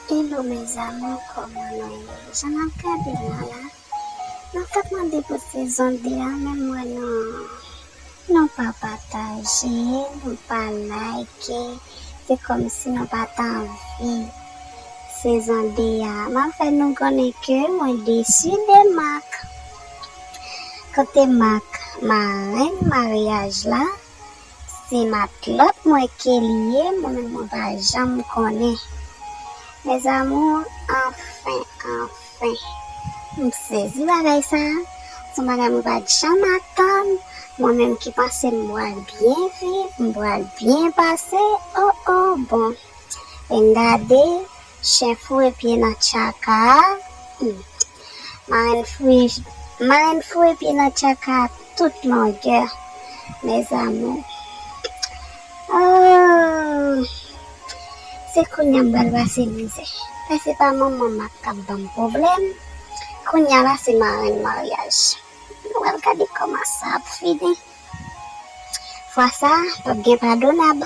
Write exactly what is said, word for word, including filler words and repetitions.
Hello mes amours, kòman nou ye? Jan n ap gade la la, nou t ap mande pou sezon de a, men m wè nou, nou pa pataje, nou pa like. Se kòmsi nou pa t anvi sezon de a. M ap fè nou konnen ke mwen desi de Mak. Kote Mak, marenn maryaj la? Se matlòt mwen ke li ye, mwen menm mwen pa janm konnen. Mes amours, anfen, anfen. M sezi bagay sa. Se yon bagay mwen pa t janm atann. Mwen menm ki panse m pral byen viv, m pral byen pase. Oh, oh, bon. Vin gade, chen foure pye nan tchaka a. Hmm. Marenn foure, marenn foure pye nan tchaka a tout longè. Mes amours. Oh, se kounye a m pral pase mizè. Lè se pa manman Mak k ap ban m pwoblèm, kounye a la se marenn maryaj. Nou pral gade kòman sa ap fini. Fwa sa, p ap gen padonab.